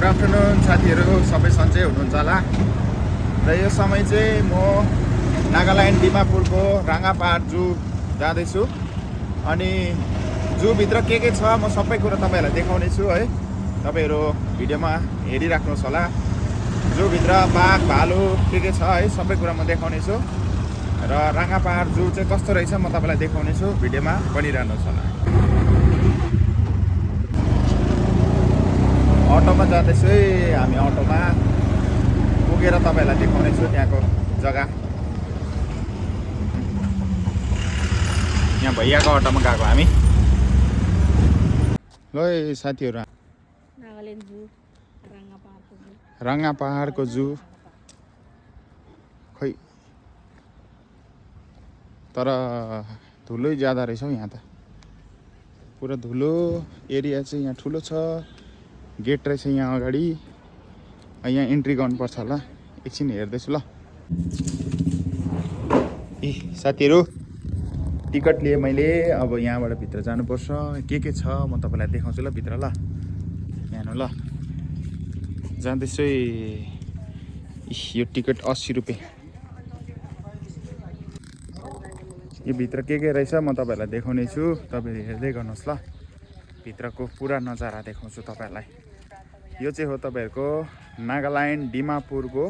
Afternoon साथीहरू सबै सन्चै हुनुहुन्छ होला र यो समय चाहिँ म नागाल्यान्ड दिमापुरको राङ्गापाहाड जू जाँदैछु अनि जूभित्र के छ म सबै कुरा तपाईँहरूलाई देखाउने छु है। तपाईँहरू भिडियोमा हेरिराख्नुहोस् होला। जूभित्र बाघ भालु के छ है सबै कुरा म देखाउने छु र राङ्गापाहाड जू चाहिँ कस्तो रहेछ म तपाईँलाई देखाउने छु। भिडियोमा बनिरहनुहोस् होला। अटोमा जाँदैछु है हामी। अटोमा पुगेर तपाईँहरूलाई देखाउने छु त्यहाँको जग्गा। यहाँ भैयाको अटोमा गएको हामी। ल साथीहरू नागाल्यान्ड जू राङ्गापाहाडको जू खै तर धुलै ज्यादा रहेछ हौ। यहाँ त पुरा धुलो एरिया चाहिँ यहाँ ठुलो छ। गेट रहेछ यहाँ अगाडि। यहाँ इन्ट्री गर्नुपर्छ होला। एकछिन हेर्दैछु ल। ए साथीहरू टिकट लिएँ मैले। अब यहाँबाट भित्र जानुपर्छ। के छ म तपाईँलाई देखाउँछु ल भित्र ल। यहाँ हेर्नु ल जाँदैछु है। यो टिकट 80 रुपियाँ। यो भित्र के रहेछ म तपाईँहरूलाई देखाउने छु। तपाईँहरू हेर्दै गर्नुहोस् ल। भित्रको पुरा नजारा देखाउँछु तपाईँहरूलाई। यो चाहिँ हो तपाईँहरूको नागाल्यान्ड दिमापुरको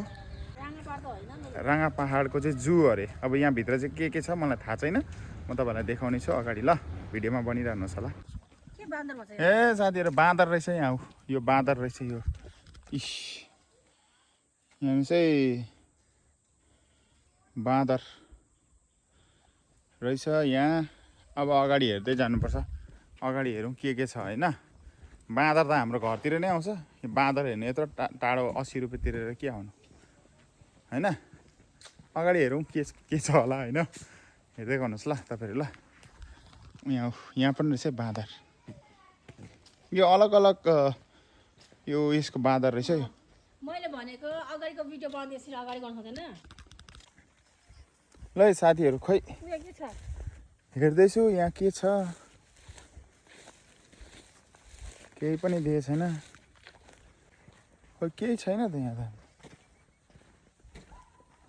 राङ्गापाहाडको चाहिँ जू अरे। अब यहाँभित्र चाहिँ के छ मलाई थाहा छैन। म तपाईँहरूलाई देखाउने छु अगाडि ल। भिडियोमा बनिरहनुहोस् होला। ए साथीहरू बाँदर रहेछ यहाँ। यो बाँदर रहेछ यो। इस यहाँ चाहिँ बाँदर रहेछ यहाँ। अब अगाडि हेर्दै जानुपर्छ। अगाडि हेरौँ के छ होइन। बाँदर त हाम्रो घरतिर नै आउँछ। यो बाँदर हेर्ने यत्रो टाढो 80 रुपियाँ तिरेर के आउनु होइन। अगाडि हेरौँ के छ होला होइन। हेर्दै गर्नुहोस् ल तपाईँहरू ल। यहाँ पनि रहेछ बाँदर। यो अलग अलग यो यसको बाँदर रहेछ यो। मैले भनेको अगाडिको भिडियो बनाउँदैछु अगाडि गर्न सक्दैन ल साथीहरू खै के छ हेर्दैछु यहाँ के छ। केही पनि देखेको छैन। खै केही छैन त यहाँ त।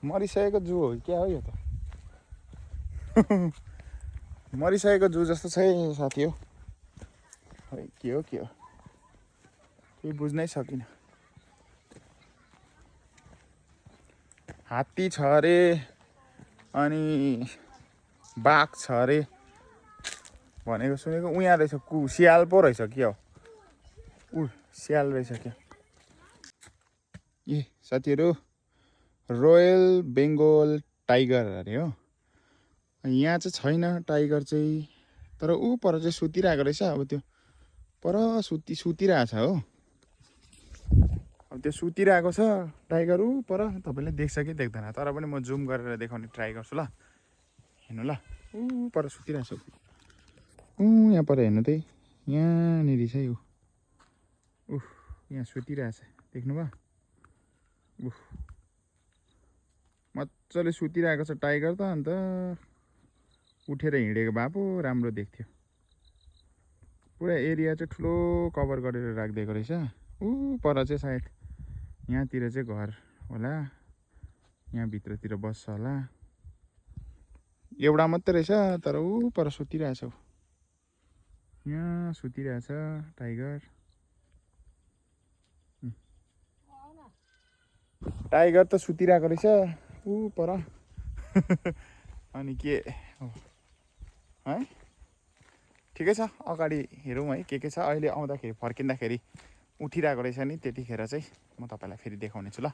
मरिसकेको जू हो क्या हो यो त। मरिसकेको जू जस्तो छ है साथी हो। खै के हो केही बुझ्नै सकिनँ। हात्ती छ अरे अनि बाघ छ अरे भनेको सुनेको। यहाँ रहेछ सियाल पो रहेछ क्या हो। सियाल रहेछ क्या। ए साथीहरू रोयल बेङ्गल टाइगर अरे हो। यहाँ चाहिँ छैन टाइगर चाहिँ। तर पर चाहिँ सुतिरहेको रहेछ। अब त्यो पर सुतिरहेछ हो। अब त्यो सुतिरहेको छ टाइगर पर। तपाईँले देख्छ कि देख्दैन तर पनि म जुम गरेर देखाउने ट्राई गर्छु ल। हेर्नु ल पर सुतिरहेछ। यहाँ पर हेर्नु त यहाँनिर छ यो। यहाँ सुतिरहेछ देख्नुभयो। मजाले सुतिरहेको छ टाइगर त। अन्त उठेर हिँडेको भए पो राम्रो देख्थ्यो। पुरा एरिया चाहिँ ठुलो कभर गरेर राखिदिएको रहेछ। पर चाहिँ सायद यहाँतिर चाहिँ घर होला। यहाँ भित्रतिर बस्छ होला। एउटा मात्रै रहेछ तर पर सुतिरहेछ। यहाँ सुतिरहेछ टाइगर। टाइगर त सुतिरहेको रहेछ पर। अनि के है ठिकै छ। अगाडि हेरौँ है के छ। अहिले आउँदाखेरि फर्किँदाखेरि उठिरहेको रहेछ नि। त्यतिखेर चाहिँ म तपाईँलाई फेरि देखाउने छु ल।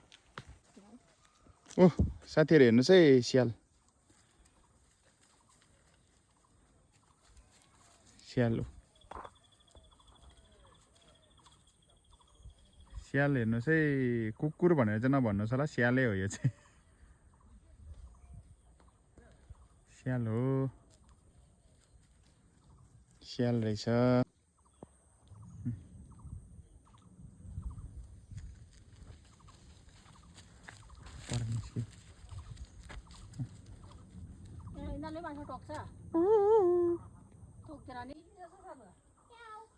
साथीहरू हेर्नुहोस् है सियाल। सियाल हेर्नुहोस् है। कुकुर भनेर चाहिँ नभन्नुहोस् होला। सियालै हो यो चाहिँ। सियाल हो। सियाल रहेछ।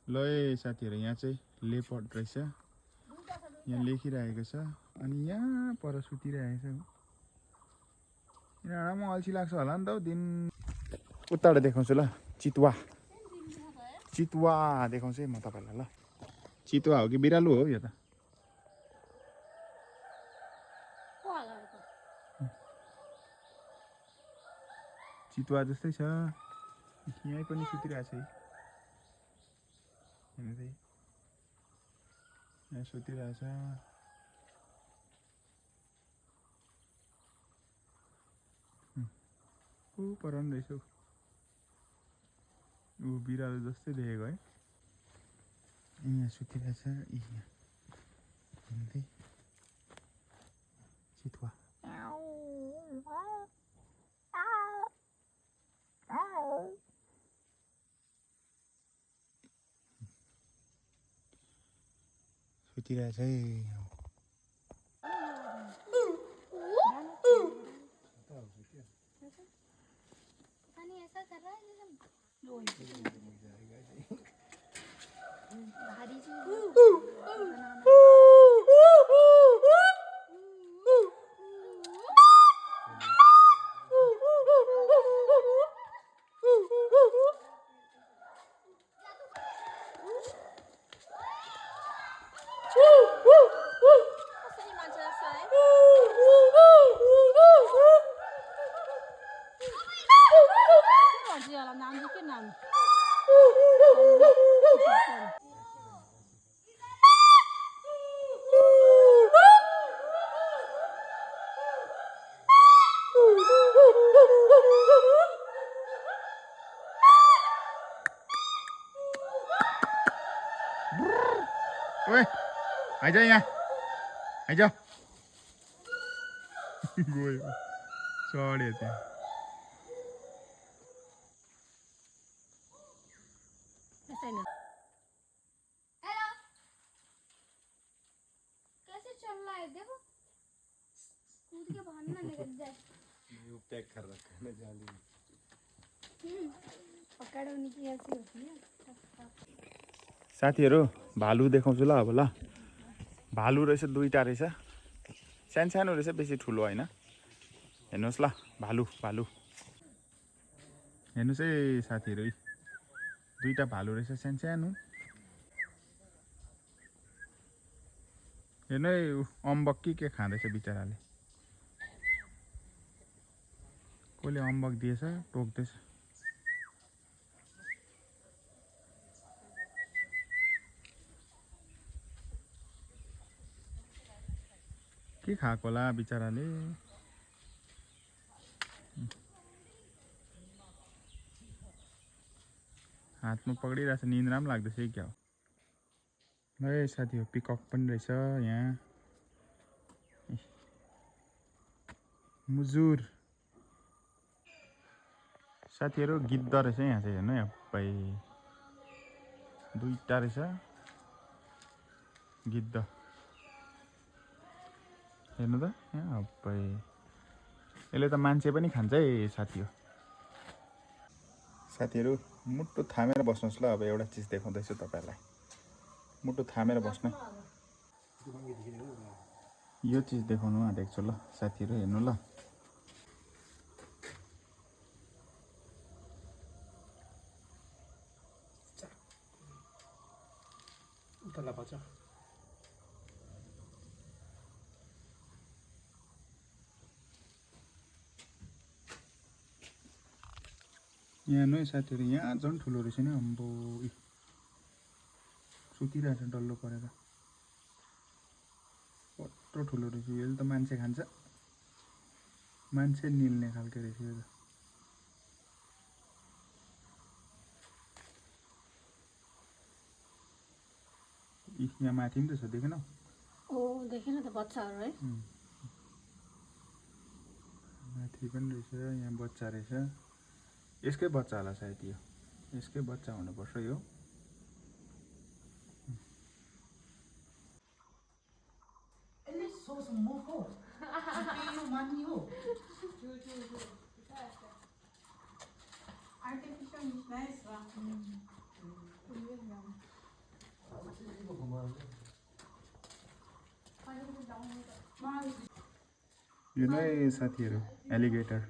ल साथीहरू यहाँ चाहिँ लेपर्ड रहेछ। यहाँ लेखिरहेको छ अनि यहाँ पर सुतिरहेको छ। यिनीहरूलाई पनि अल्छी लाग्छ होला नि त हौ दिन। उताबाट देखाउँछु ल चितुवा चितुवा देखाउँछु है म तपाईँलाई ल। चितुवा हो कि बिरालु हो यो त? चितुवा जस्तै छ। यहीँ पनि सुतिरहेको छ है। हेर्नु त यहाँ सुतिरहेछ। ऊ पराउनु रहेछ ऊ बिरालो जस्तै देखेको है। यहाँ सुतिरहेछ। हेर्नु चितुवा सुतिरहेछ है। ऐसा कर रहा है भारी चीज नाम के नाम ओए आइज यहाँ आइज गयो चढ्यो त्यहाँ। हेलो कैसे चल रहा है देखो कूद के बाहर ना निकल जाए। वो पैक कर रखा है ना जाली। पकड़ने की ऐसी होती है। साथीहरू भालु देखाउँछु ल अब ल। भालु रहेछ दुईटा रहेछ। सानो सानो रहेछ बेसी ठुलो होइन। हेर्नुहोस् ल भालु भालु हेर्नुहोस् है साथीहरू दुईटा भालु रहेछ सानो सानो। हेर्नु है अम्बक के खाँदैछ बिचराले। कसले अम्बक दिएछ टोक्दैछ। के खाएको होला बिचराले। हातमा पक्रिरहेछ निन्द्रा पनि लाग्दैछ है क्या हो। ल साथीहरू पिकक पनि रहेछ यहाँ। मुजुर साथीहरू गिद्ध रहेछ यहाँ चाहिँ हेर्नु है अब्बै दुईटा रहेछ गिद्ध। हेर्नु त यहाँ अब्बै यसले त मान्छे पनि खान्छ है साथी हो। साथीहरू मुटु थामेर बस्नुहोस् ल। अब एउटा चिज देखाउँदैछु तपाईँहरूलाई। मुटु थामेर बस्नु। यो चिज देखाउनु आँटेको छु ल साथीहरू हेर्नु ल। तल पर्छ। यहाँ नै साथीहरू यहाँ झन् ठुलो रहेछ नि अम्बो सुतिरहेछ डल्लो परेर। कत्रो ठुलो रहेछ यसले त मान्छे खान्छ। मान्छे निल्ने खालको रहेछ यो त। यहाँ माथि पनि त छ देखेनौ? ओ देखेन त बच्चाहरु है। माथि पनि रहेछ यहाँ बच्चा रहेछ। यसकै बच्चा होला सायद यो। यसकै बच्चा हुनुपर्छ यो। यो नै साथीहरू एलिगेटर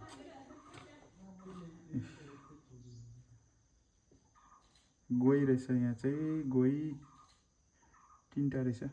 गोही रहेछ यहाँ चाहिँ गोही 3टा रहेछ